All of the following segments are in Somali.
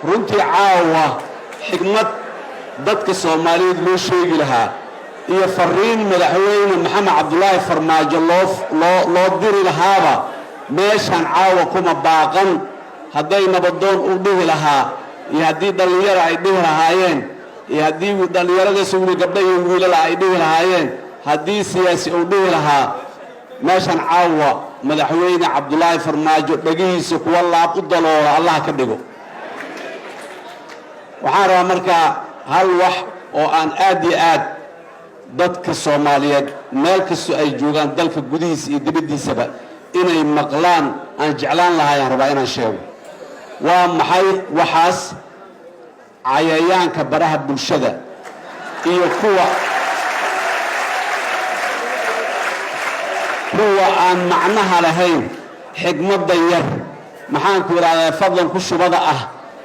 Runtii caawa xigmad dadka Soomaaliyeed loo sheegi lahaa iyo fariin Madaxweyne Maxamed Cabdulaahi Farmaajo loo diri lahaaba meeshaan caawa kuma baaqan. Hadday nabadoon u dhihi lahaa iyo haddii dhallinyaro ay dhihi lahaayeen iyo haddii dhallinyaradaas wili gabdha iyo wiilala ay dhihi lahaayeen, haddii siyaasi uu dhihi lahaa, meeshaan caawa Madaxweyne Cabdulaahi Farmaajo dhegihiisa kuwa laab u daloola Allah ka dhigo. Waxaan rabaa markaa hal wax oo aan aad iyo aad dadka Soomaaliyeed meel kastoo ay joogaan, dalka gudihiisa iyo dibaddiisaba, inay maqlaan aan jeclaan lahaayaan rabaa inaan sheego. Waa maxay waxaas? Cayayaanka baraha bulshada iyo kuwa aan macnaha lahayn, xigmadda yar, maxaanku idhahdaa, fadlan ku shubada ah,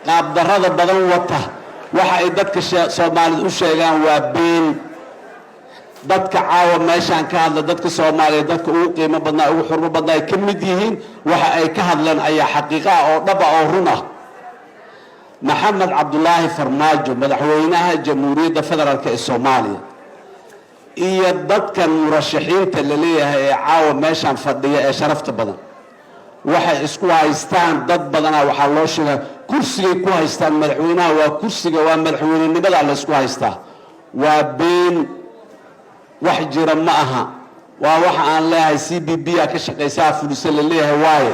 qaabdarrada badan wata, waxa ay dadka Soomaalida u sheegaan waa been. Dadka caawa meeshaan ka hadla, dadka Soomaaliyeed dadka ugu qiimo badnaa, ugu xurmo badnaa ay ka mid yihiin. Waxa ay ka hadleen ayaa xaqiiqa ah oo dhaba oo run ah. Maxamed Cabdulaahi Farmaajo, madaxweynaha Jamhuuriyadda Federaalk ee Soomaaliya, iyo dadkan murashaxiinta la leeyahay ee caawa meeshaan fadhiya ee sharafta badan, waxay isku haystaan dad badanaa waxaa loo sheegaa kursigay ku haystaan madaxweynaha, waa kursiga, waa madaxweynenimada la isku haystaa. Waa been, wax jira ma aha. Waa waxa aan leeyahay CBB a ka shaqaysaa fulise la leeyahay. Waaye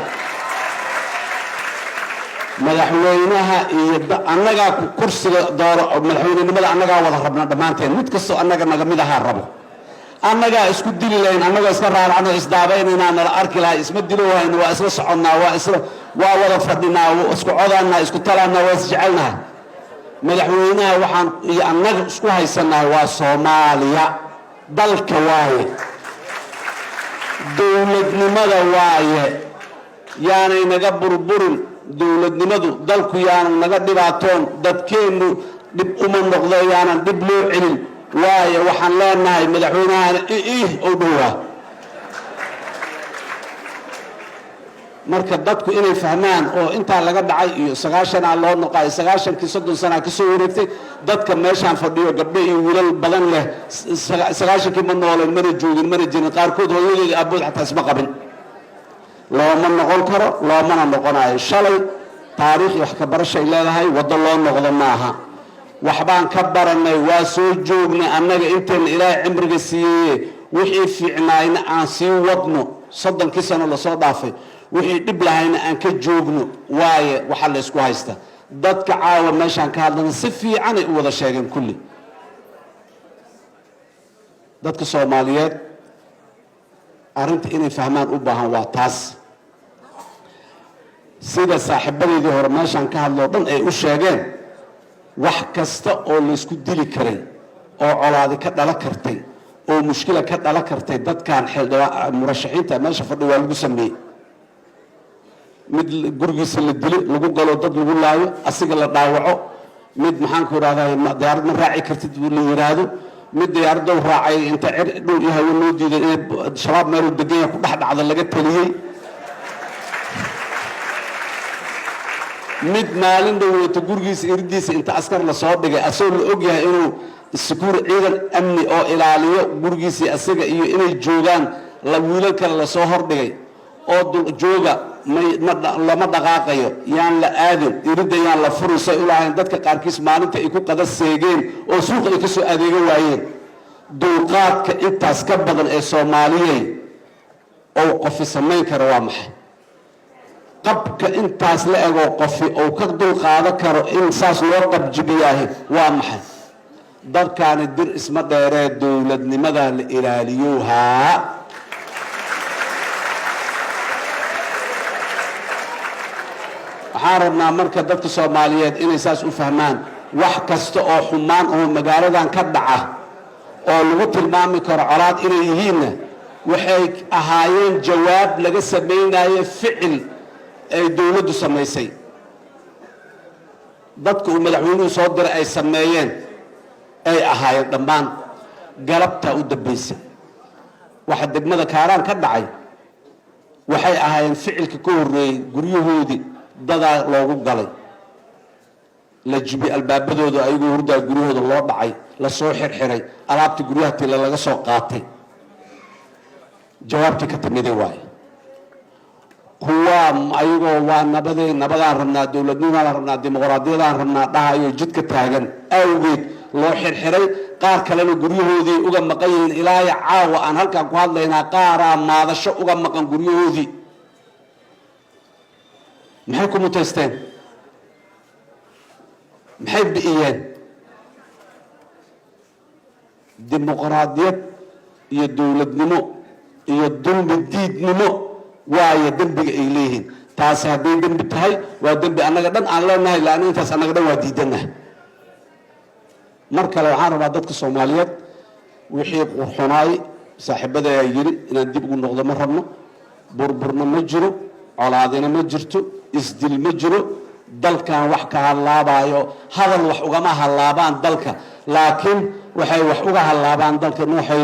madaxweynaha iyo annagaa kursiga dooro madaxweynenimada annagaa wada rabna dhammaanteen. Mid kastoo annaga naga mid ahaa rabo, annagaa isku dili lahayn, annagoo iska raaracno isdaabaynaynaa nala arki lahay. Isma dilo hayno, waa isla soconnaa, waa isla waa wada fadhinaa, isku codaannaa, isku talaannaa, waa isjecelnahay. Madaxweynaha waxaan iyo annaga isku haysannahay waa Soomaaliya, dalka waaye, dowladnimada waaye. Yaanay naga burburin dowladnimadu, dalku yaanan naga dhibaatoon, dadkeennu dhib uma noqdo, yaanan dhib loo celin waayo. Waxaan leenahay madaxweynahana ih ou dhowaa. Marka dadku inay fahmaan oo intaa laga dhacay iyo 90-aa loo noqay, 90-kii 30 sanaa ka soo wareegtay. Dadka meeshaan fadhiyo, gabdho iyo wiilal badan leh, 90-kii ma nooleen, mana joogin, mana jirin. Qaarkood hooyadoodii aabood xataa isma qabin. Looma noqon karo, loomana noqonayo. Shalay taariikh wax ka barashay leedahay, waddo loo noqdo maaha. Waxbaan ka barannay, waa soo joognay annaga intayna Ilaahay cimriga siiyeye. Wixii fiicnaayna aan sii wadno 30-kii sano lasoo dhaafay, wixii dhib lahayna aan ka joogno. Waaye waxaa la isku haysta, dadka caawa meeshaan ka hadlana si fiicanay u wada sheegeen kulli. Dadka Soomaaliyeed arrinta inay fahmaan u baahan waa taas. Sida saaxiibadeydii hore meeshaan ka hadloo dhan ay u sheegeen, wax kasta oo laysku dili karay oo colaadi ka dhala kartay oo mushkila ka dhala kartay dadkan xildhibaan murashaxiinta meesha fadhi waa lagu sameeyey. Mid gurigiisa la dilo, lagu galo, dad lagu laayo, asiga la dhaawaco. Mid, maxaanku idhahdaa, diyaarad ma raaci kartid la yiraahdo. Mid diyaaraddow raacay inta cer dhul iyo hawo loo diiday inay Shabaab meeluu degan yahay ku dhex dhacda laga taliyey. Mid maalin dhoweeto gurigiisa irdiisa inta askar lasoo dhigay, asagoo la og yahay inuu sikuur ciidan amni oo ilaaliyo gurigiisii asaga iyo inay joogaan, la wiilal kale lasoo hordhigay oo dul jooga, lama dhaqaaqayo, yaan la aadin iridda, yaan la furin, say u lahayn dadka qaarkiis maalinta ay ku qada seegeen oo suuqa ay ka soo adeegan waayeen. Dulqaadka intaas ka badan ee Soomaaliyey ou qofi samayn karo waa maxay? Qabka intaas la egoo qofi ou ka dulqaado karo in saas loo qabjibiyaahi waa maxay? Dadkaani dir isma dheeree, dowladnimada la ilaaliyowhaa. Waxaan rabnaa marka dadka Soomaaliyeed inay saas u fahmaan. Wax kasta oo xumaan oo magaaladan ka dhaca oo lagu tilmaami karo colaad inay yihiinna, waxay ahaayeen jawaab laga samaynayo ficil ay dowladdu samaysay, dadka uu madaxweynuhu soo diray ay sameeyeen ay ahaayeen dhammaan. Galabtaa u dambaysay waxa degmada Kaaraan ka dhacay waxay ahaayeen ficilka ka horreeyey. Guryahoodii dadaa loogu galay. La jibi albaabadooda ayagoo hurdaa guryahooda loo dhacay, lasoo xirxiray, alaabtii guryaha tila laga soo qaatay. Jawaabtii ka timiday waaye. Kuwaa ayagoo waa nabadee, nabadaan rabnaa, dowladnimadaan rabnaa, dimuqraadiyadaan rabnaa dhahayo jidka taagan awgeed loo xirxiray. Qaar kalena guryahoodii uga maqan yihiin ilaa caawa aan halkaan ku hadlaynaa. Qaaraa maadasho uga maqan guryahoodii. Maxay ku mutaysteen? Maxay bi'iyeen? Dimuqraadiyad iyo dowladnimo iyo dulmi diidnimo waayo dembiga ay leeyihiin. Taasi hadday dembi tahay, waa dembi annaga dhan aan leenahay, laanna intaas annaga dhan waa diidannahay. Mar kale waxaan rabaa dadka Soomaaliyeed, wixii qurxunaay saaxiibadayaa yiri, inaan dib ugu noqdo ma rabno. Burburna ma jiro, colaadina ma jirto, isdil ma jiro. Dalkan wax ka hallaabaayo, hadal wax ugama hallaabaan dalka, laakiin waxay wax uga hallaabaan dalka waxay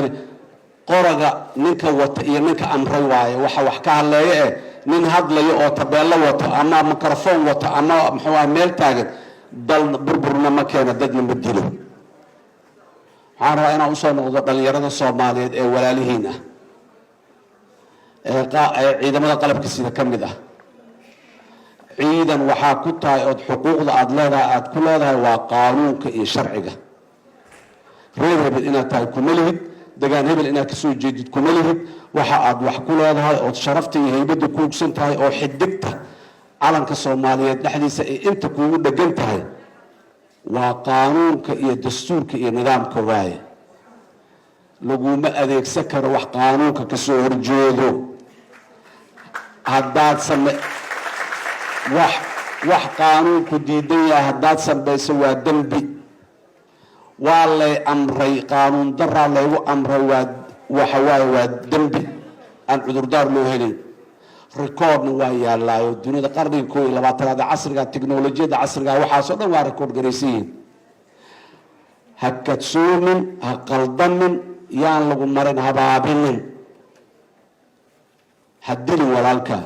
qoraga ninka wata iyo ninka amray waaye waxa wax ka hadleeya. Eh, nin hadlayo oo tabeello wato ama microphone wato ama muxuu ah meel taagan, dal burburna ma keeno, dadna ma dilo. Waxaan rabaa inaan usoo noqdo dhalinyarada Soomaaliyeed ee walaalihiin ah ee ciidamada qalabka sida ka mid ah. Ciidan waxaa ku tahay ood xuquuqda aada leedahay aada ku leedahay waa qaanuunka iyo sharciga. Reer hebel inaad tahay kuma lihid, degaan hebel inaad kasoo jeedid kuma lihid. Waxa aad wax ku leedahay ood sharafta iyo haybadda kuugsan tahay oo xidigta calanka Soomaaliyeed dhexdiisa ay inta kuugu dhegan tahay waa qaanuunka iyo dastuurka iyo nidaamka waaye. Laguma adeegsan karo wax qaanuunka kasoo horjeedo. Haddaad same wax qaanuunku diidan yahay haddaad samayso, waa dembi. Waa lay amray, qaanuun daraa laygu amray, waa waxa waaye waa dembi aan cudurdaar loo helayn. Recordna waa yaallaayo dunida qarniga 21aad ee casriga, teknolojiyadda casriga, waxaasoo dhan waa record garaysan yihiin. Ha kadsoomin, ha qaldamin, yaan lagu marin habaabinin. Ha dilin walaalka,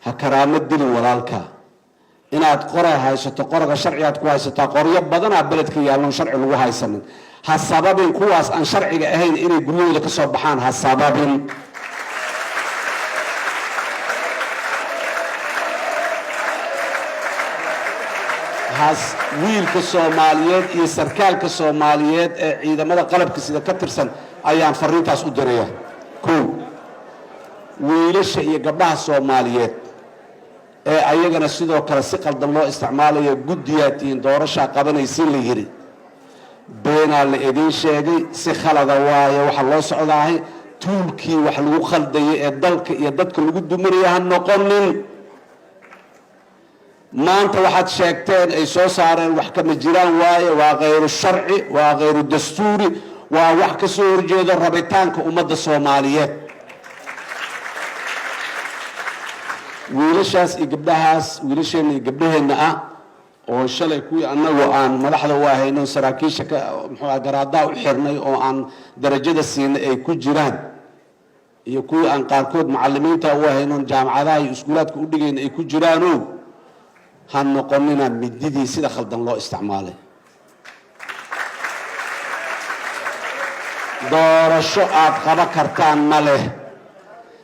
ha karaamo dilin walaalka. Inaad qoray haysato, qoraga sharcigaad ku haysataa. Qoryo badanaa beledka yaalloon sharci lagu haysanin. Ha sababin kuwaas aan sharciga ahayn inay guryahooda ka soo baxaan, ha sababin. Has wiilka Soomaaliyeed iyo sarkaalka Soomaaliyeed ee ciidamada qalabka sida ka tirsan ayaan fariintaas u diraya. Kow, wiilasha iyo gabdhaha Soomaaliyeed ee ayagana sidoo kale si qaldan loo isticmaalayo, guddiyaa tihiin, doorashaa qabanaysin la yidhi, beenaa la idiin sheegay, si khalada waaye waxa loo socdaahay. Tuulkii wax lagu khaldayay ee dalka iyo dadka lagu duminaya ha noqonin. Maanta waxaad sheegteen ay soo saareen wax kama jiraan waaye. Waa khayru sharci, waa khayru dastuuri, waa wax ka soo horjeedo rabitaanka ummadda Soomaaliyeed. Wiilashaas iyo gabdhahaas, wiilasheenna iyo gabdhaheenna ah oo shalay kuwii annagu aan madaxda u ahayno, saraakiisha ka muxuu ah garaadaha u xirnay oo aan darajada siinay ay ku jiraan, iyo kuwii aan qaarkood macalimiinta u ahayno, jaamacadaha iyo iskuulaadka u dhigayna ay ku jiraano, ha noqonina mididii sida khaldan loo isticmaalay. Doorasho aad qaba kartaan ma leh.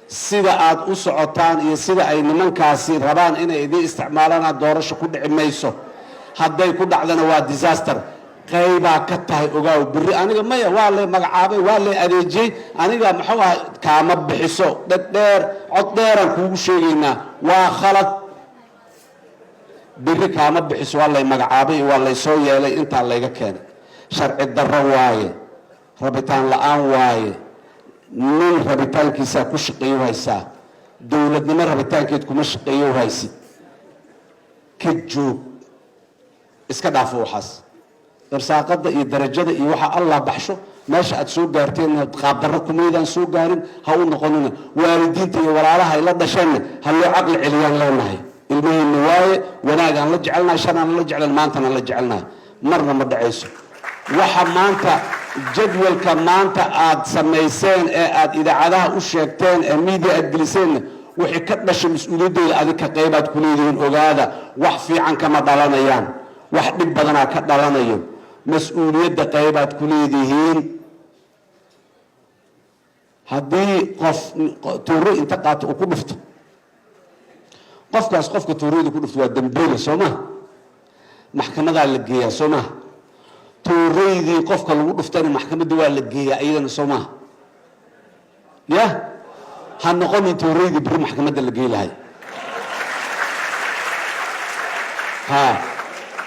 Sida aad u socotaan iyo sida ay nimankaasi rabaan inay idiin isticmaalaan, doorasho ku dhici mayso. Hadday ku dhacdana waa disaster. Qaybaa ka tahay, ogaaw. Berri aniga maya, waa lay magacaabay, waa lay adeejiyey, aniga muxuu ahay, kaama bixiso. Dhegdheer, cod dheeraan kuugu sheegaynaa, waa khalad. Berri kaama bixiso waa lay magacaabay, waa lay soo yeelay, intaa layga keenay. Sharci darro waaye, rabitaan la-aan waaye. Nin rabitaankiisaa ku shaqeeyo haysaa, dowladnimo rabitaankeed kuma shaqeeyo haysid. Ka joog, iska dhaafo waxaas. Irsaaqada iyo darajada iyo waxa Allah baxsho, meesha aad soo gaarteenna qaabdarro kumaydaan soo gaarin, ha u noqonina. Waalidiinta iyo walaalaha ay la dhasheenna ha loo caqli celiyaan leenahay. Ilmaheenna waaye, wanaagaan la jecelnahay, shanaan la jeclan, maantana la jecelnahay, marna ma dhacayso. Waxa maanta jadwalka maanta aad samayseen ee aad idaacadaha u sheegteen ee media aad geliseenna, wixii ka dhashay mas-uuliyaddooda adinka qaybaad ku leedihiin. Ogaada, wax fiican kama dhalanayaan. Wax dhib badanaa ka dhalanayo. Mas-uuliyadda qaybaad ku leedihiin. Haddii qof tuuro inta qaato uu ku dhufto qofkaas, qofka tuurada ku dhufto waa dambeyle, soo maha? Maxkamadaa la geeyaa, soo maha? Tuuraydii qofka lagu dhuftana maxkamadda waa la geeyaa iyadana, soo maha? Ya ha noqonin tuuraydii beri maxkamadda la gey lahay. Ha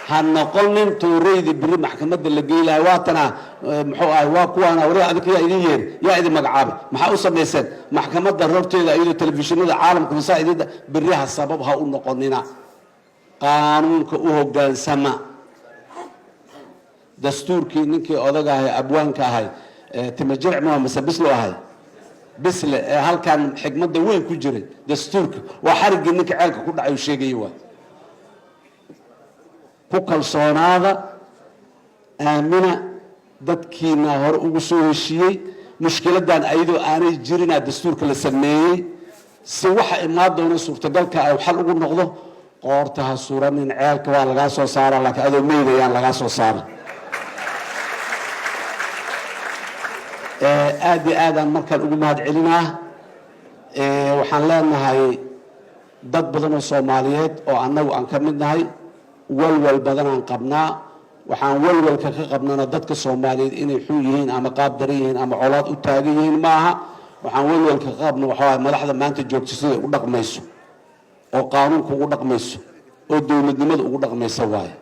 ha noqonin tuuraydii beri maxkamadda la gey lahay. Waatana muxuu ahay? Waa kuwaana wari adinka yaa idin yeeri, yaa idin magacaabay, maxaa u samayseen maxkamadda horteeda iyadoo telefishinada caalamka masaa idin? Beriha sabab ha u noqonina. Qaanuunka u hoggaansama, dastuurkii. Ninkii odaga ahay, abwaanka ahay, timajirc ma mase Bislo ahay, Bisle, ee halkan xikmadda weyn ku jiray, dastuurka waa xariggii ninka ceelka ku dhacay uu sheegaya. Waa ku kalsoonaada, aamina dadkiina hore ugu soo heshiiyey. Mushkiladan ayadoo aanay jirinaa dastuurka la sameeyey, si waxa imaan doona suurtagalka ay xal ugu noqdo. Qoorta ha suranin ceelka, waa lagaa soo saara, laakiin adoo meydayaan lagaa soo saara. Aad iyo aadaan markaan ugu mahad celinaa. Waxaan leenahay dad badan oo Soomaaliyeed oo annagu aan ka mid nahay, walwal badanaan qabnaa. Waxaan walwalka ka qabnana dadka Soomaaliyeed inay xun yihiin ama qaab daran yihiin ama colaad u taagan yihiin maaha. Waxaan walwalka ka qabna waxaa waaye madaxda maanta joogta siday u dhaqmayso, oo qaanuunka ugu dhaqmayso, oo dowladnimada ugu dhaqmayso waaye.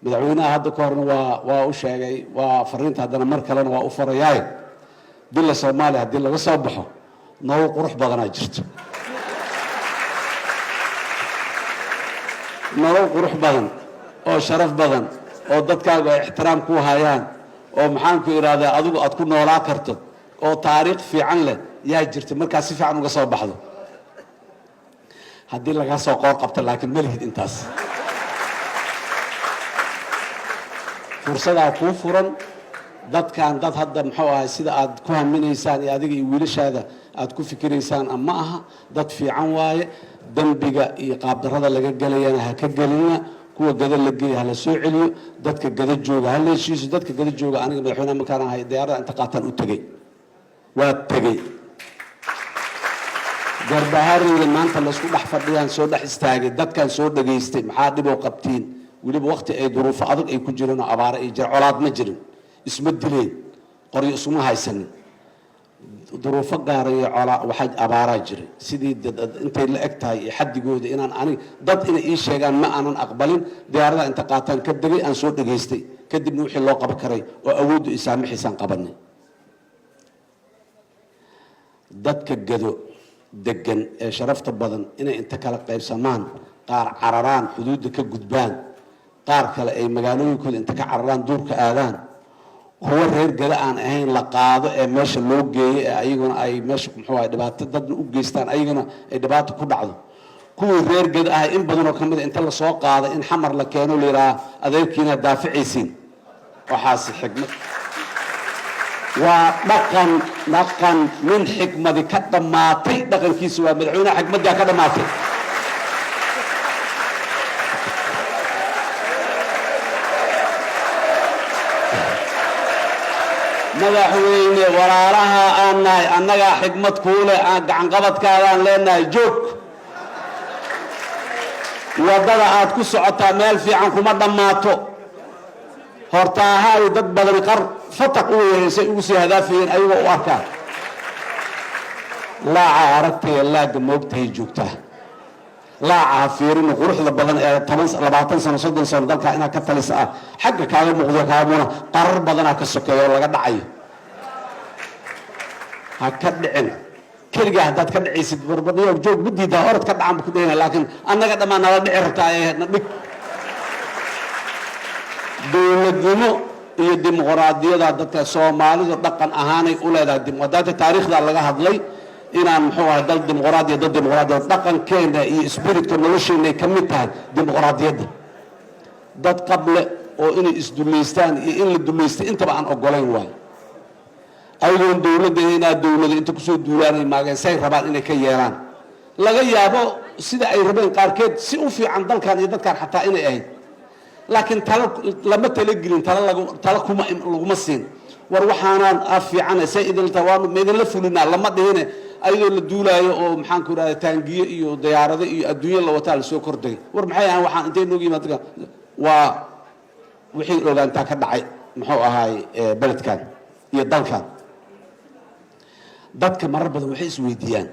Madaxweynaha hadda ka horna waa u sheegay, waa fariinta, haddana mar kalena waa u farayaaye. Dila Soomaaliya haddii laga soo baxo, nolol qurux badanaa jirto, nolol qurux badan oo sharaf badan oo dadkaagu ay ixtiraam ku hayaan, oo maxaanku idhahdaa, adigu aad ku noolaa karto, oo taariikh fiican leh yaa jirta markaa si fiican uga soo baxdo. Haddii lagaa soo qoor qabto laakiin ma lihid intaas fursadaa kuu furan. Dadkan dad hadda muxuu ahay, sida aad ku haminaysaan iyo adiga iyo wiilashaada aad ku fikiraysaan ma aha. Dad fiican waaye. Dembiga iyo qaabdarrada laga gelayana ha ka gelina. Kuwa gada la geeya ha la soo celiyo. Dadka gada jooga ha la heshiiso. Dadka gada jooga, aniga madaxweynaha markaan ahay, diyaarada inta qaataan u tegey, waa tegey Garbahareyda maanta laysku dhex fadhiyaan, soo dhex istaagay, dadkan soo dhegaystay, maxaa dhiboo qabtiin? Weliba waqti ay duruufo adag ay ku jireen oo abaare ay jira, colaad ma jirin, isma dileen, qoryo isuma haysanin, duruufo gaara iyo colaa waxaa abaaraa jiray. Sidii intay la eg tahay iyo xaddigooda inaan anig dad inay ii sheegaan ma aanan aqbalin. Diyaarada inta qaataan ka degay, aan soo dhegaystay, kadibna wixii loo qaban karay oo awooddu isaamixiisaan qabanay. Dadka Gado degan ee sharafta badan inay inta kala qaybsamaan, qaar cararaan, xuduudda ka gudbaan, qaar kale ay magaalooyinkooda inta ka cararaan duurka aadaan, kuwo reer Gada aan ahayn la qaado ee meesha loo geeyo, ee ayaguna ay meesha muxuu ahay dhibaato dadna u geystaan, ayaguna ay dhibaato ku dhacdo, kuwii reer Gada ahay in badanoo ka mid a inta lasoo qaado in Xamar la keeno, la yidhaha adeerkiina daaficaysiin, waxaasi xikmad waa dhaqan nin xikmadi ka dhammaatay dhaqankiisa waa. Madaxweynaha xikmaddaa ka dhammaatay. Madaxweyne, walaalaha aan nahay, annagaa xikmad kuu leh, aan gacanqabadkaadaan leenahay. Joog waddada aad ku socotaa, meel fiican kuma dhammaato. Hortaahaay dad badani qar fataq u weeraysay, ugu sii hadaafayeen ayagoo u arkaa laaca aragtaya, laagga moogtahay joogtaa. Laaca ha fiirino quruxda badan ee 10, 20 sano, 30 sano dalkaa inaad ka talisa ah xagga kaaga muuqdo, kaaga muuna qarar badanaa ka sokeeya oo laga dhacayo. Ha ka dhicin keligaa. Haddaad ka dhacaysid, barbadhiyo joog ma diidaa, orod ka dhacan ba ku dhehina, laakiin annaga dhammaan nala dhici rabtaa ee na dhig. Dowladnimo iyo dimuqraadiyada dadka Soomaalidu dhaqan ahaanay u leedahay. Hadaata taariikhda laga hadlay inaan muxuu ahay dal dimuqraadiya, dad dimuqraadiya, dhaqankeena iyo spiritka nolosheenna ay ka mid tahay dimuqraadiyadda. Dad qable oo inay isdullaystaan iyo in la dullaystay intaba aan ogolayn waayo, ayagoon dowladda inaa dowlada inta kusoo duulaanay maageen say rabaan inay ka yeelaan, laga yaabo sida ay rabeen qaarkeed si u fiican dalkan iyo dadkan xataa inay ahayd. Laakiin talo lama talagelin, talo lag talo kuma laguma siin. War waxaanaan ah fiicana, say idinta waanu ma idinla fulinaa lama dhihine. Ayadoo la duulaayo oo, maxaan ku idhahda, taangiyo iyo diyaarado iyo adduunyo la wataa lasoo kordegay. War maxay ahaan waxaan intay noogu yimaad? Waa wixii ogaantaa ka dhacay, muxuu ahaay, beledkan iyo dalkan. Dadka marar badan waxay isweydiiyaan,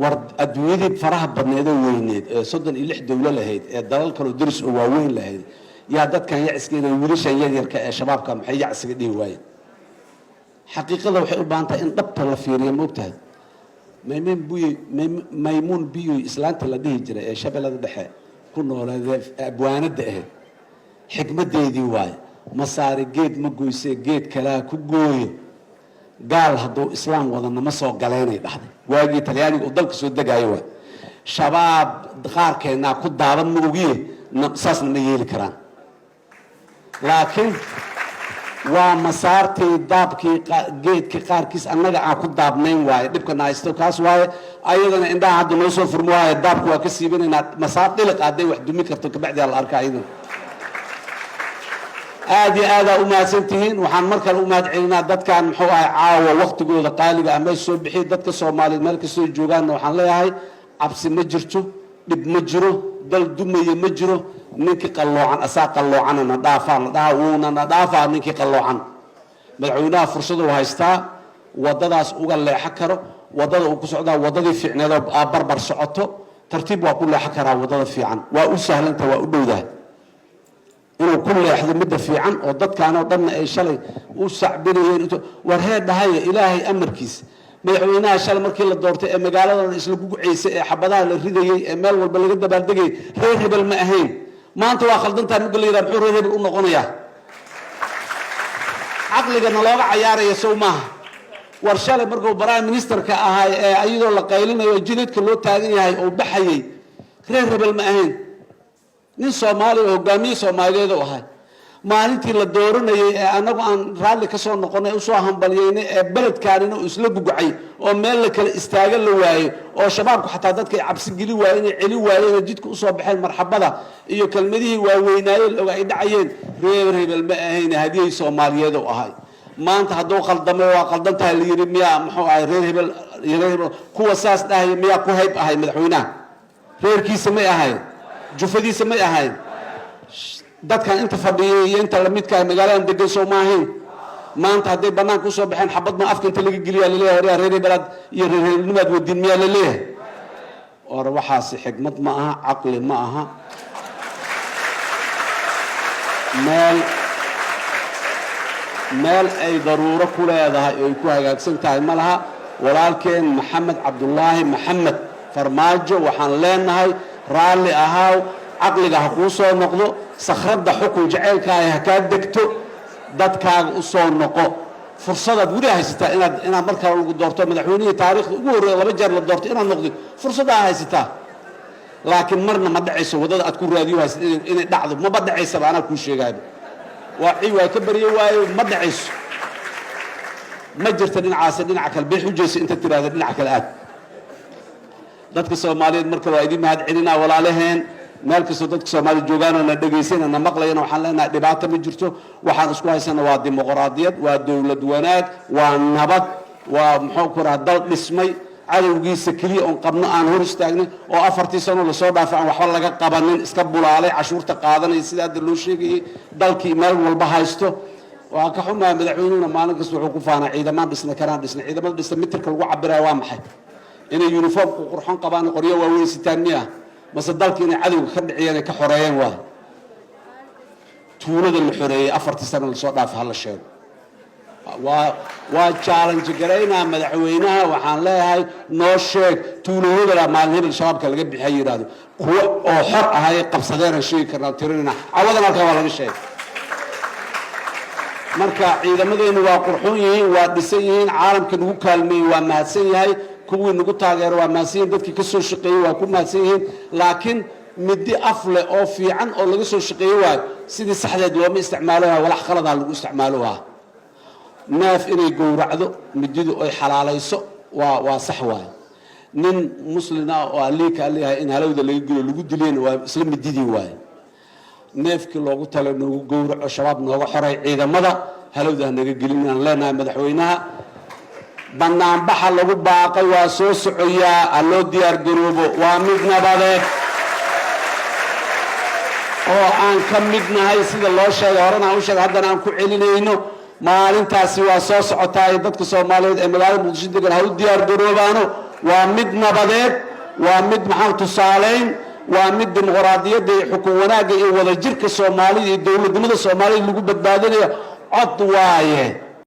war adduunyadii faraha badneedoo weyneed ee 36 dowlo lahayd, ee dalal kaloo deris oo waaweyn lahayd, yaa dadkan yaciska inay wiilashan yaryarka ee Shabaabka maxay yacsiga dhihi waayeen? Xaqiiqada waxay u baahan tahay in dhabta la fiiriyo. Ma ogtahay Maymuun Buyey, Maymuun Biyuy, islaanta la dhihi jiray ee Shabeellada Dhexe ku nooleedee abwaanadda ahayd, xikmaddeedii waaye: "Masaari geed ma goysee, geed kalaa ku gooyo. Gaal hadduu Islaam wadana ma soo galeynay," dhahday. Waagii Talyaaniga uu dalka soo degaayo waay. Shabaab qaarkeennaa ku daaban, ma ogiye, saasna ma yeeli karaan. Laakiin waa masaartii daabkii geedkii qaarkiis annaga aan ku daabnayn waaye. Dhibkana haysto kaas waaye. Ayadana indhaha hadda noo soo furmo waaye, daabka waa ka siibanaynaa. Masaar dhiliq hadday wax dumi karto, kabacdi la arka ayadana. Aad iyo aadaa u mahadsan tihiin. Waxaan mar kale u mahad celinaa dadkan, muxuu ahay, caawa waktigooda qaaliga ah meesha soo bixiya. Dadka Soomaaliyeed meel kastoo joogaanna waxaan leeyahay, cabsi ma jirto, dhib ma jiro, dal dumaya ma jiro. Ninkii qalloocan asaa qalloocana na dhaafaa la dhahaa, wuuna na dhaafaa ninkii qalloocan. Madaxweynaha fursaduu haystaa waddadaas uga leexo karo. Waddada uu ku socdaa waddadii fiicneedoo aa barbar socoto, tartiib waa ku leexo karaa. Waddada fiican waa u sahlanta, waa u dhowdahay inuu ku leexdo midda fiican oo dadkaan oo dhanna ay shalay u sacbinayeen. War hee dhahaya, Ilaahay amarkiisa, madaxweynaha shalay markii la doortay ee magaaladan isla guguceysay ee xabadaha la ridayey ee meel walba laga dabaaldegayay, reer hebel ma ahayn. Maanta waa khaldantaa mugga la yidhaha, muxuu reer hebel u noqonayaa? Caqligana looga cayaaraya sow maaha? War shalay markuu prime ministerka ahay ee ayadoo la qaylinayo jidadka loo taagan yahay oo baxayay, reer hebel ma ahayn. Nin Soomaaliya oo hogaamiye Soomaaliyeed u ahay. Maalintii la dooranayay ee annagu aan raalli ka soo noqonay, usoo hambalyeynay, ee beledkaanina uu isla gugcay oo meel la kala istaaga la waayey, oo Shabaabku xataa dadka ay cabsi geli waayeen ay celi waayeen oo jidka usoo baxeen, marxabada iyo kelmadihii waaweynaaye la oga ay dhacayeen, reer hebel ma ahayn, hadiyey Soomaaliyeed u ahay. Maanta hadduu khaldamay, waa qaldan tahay la yidhi, miyaa muxuu ahay reer hebel? Reer hebel kuwa saas dhahaya miyaa ku hayb ahay? Madaxweynaha reerkiisa may ahayn, jufadiisa may ahayn. Dadkan inta fadhiyay iyo inta lamidka ah magaaladan degan soo ma ahayn? Maanta hadday banaanka usoo baxeen, xabad ma afka inta laga geliyaa laleeyahay, "Waryaa, reer hebelaad iyo reer hebelnimaad wadin," miyaa laleeyahay? Or waxaasi xikmad ma aha, caqli ma aha. Meel ay daruuro ku leedahay oo ay ku hagaagsan tahay ma laha. Walaalkeen Maxamed Cabdulaahi Maxamed Farmaajo waxaan leenahay, raalli ahaaw, caqliga ha kuu soo noqdo, sakhradda xukun jaceylkaaga ha kaa degto, dadkaaga u soo noqo. Fursadaad weli haysataa inaad mar kale lagu doorto, madaxweynihii taariikhda ugu horreeya laba jeer la doorto inaad noqdo, fursaddaa haysataa. Laakiin marna ma dhacayso waddada aad ku raadiyo haysad inay dhacdo. Maba dhacaysaba, anaa kuu sheegaayo. Waa ci waa ka baryo waayo, ma dhacayso, ma jirta. Dhinacaasi dhinaca kale beex u jeeso inta tiraahda, dhinaca kale aad. Dadka Soomaaliyeed marka waa idin mahad celinaa. Walaalaheen meel kastoo dadka Soomaaliya joogaanoo na dhegaysana, na maqlayana, waxaan leenahay, dhibaato ma jirto. Waxaan isku haysana waa dimuqraadiyad, waa dowlad wanaag, waa nabad, waa, muxuu ku raha, dal dhismay. Cadowgiisa keliya oon qabno aan hor istaagnay oo 4-tii sano lasoo dhaafay aan waxba laga qabanin, iska bulaalay, cashuurta qaadanaya sida hadda loo sheegayay, dalkii meel walba haysto. Waa ka xumaa, madaxweynuhuna maalin kasta wuxuu ku faanaa ciidamaan dhisna, kanaan dhisna. Ciidamada dhista mitirka lagu cabiraya waa maxay? Inay uniformku qurxon qabaan, qoryo waaweyn sitaan miya, mase dalka inay cadowga ka dhiciyeen ay ka xoreeyeen? Waa tuulada la xoreeyey 4-tii sano lasoo dhaafay, hala sheego. Waa challenge garaynaa madaxweynaha. Waxaan leeyahay, noo sheeg tuulo hebela maalin hebel Shabaabka laga bixiya yidhaahdo. Kuwo oo xor ahay qabsadeenaan sheegi karnaa, tirinayna. Cawadan halkan waa laga sheegay. Marka ciidamadeenu waa qurxoon yihiin, waa dhisan yihiin. Caalamka nagu kaalmeeyey waa mahadsan yahay, kuwii nagu taageero waa mahadsan yihiin, dadkii ka soo shaqeeyey waa ku mahadsan yihiin. Laakiin midi af leh oo fiican oo laga soo shaqeeye waayo, sidii saxdeed looma isticmaalo waay, walax khaladaa lagu isticmaalo. Waa neef inay gowracdo mididu ay xalaalayso, waa sax waaye. Nin muslin ah oo alliika leeyahay in halowda laga gelo lagu diliyena waa isla mididii waaye. Neefkii loogu talo noogu gowraco, Shabaab nooga xoray, ciidamada halowda hanaga gelin inaan leenahay. Madaxweynaha, banaanbaxa lagu baaqay waa soo socoyaa, ha loo diyaar garoobo. Waa mid nabadeed oo aan ka mid nahay, sida loo sheegay horena aan u sheegay, haddana aan ku celinayno. Maalintaasi waa soo socotaa ee dadka Soomaaliyeed ee magaalada Muqdisho degan ha u diyaar garoobaano. Waa mid nabadeed, waa mid maxaa tusaaleyn, waa mid dimuqraadiyadda iyo xukun wanaagga iyo wadajirka Soomaalida iyo dowladnimada Soomaalida lagu badbaadinayo. Cod waaye.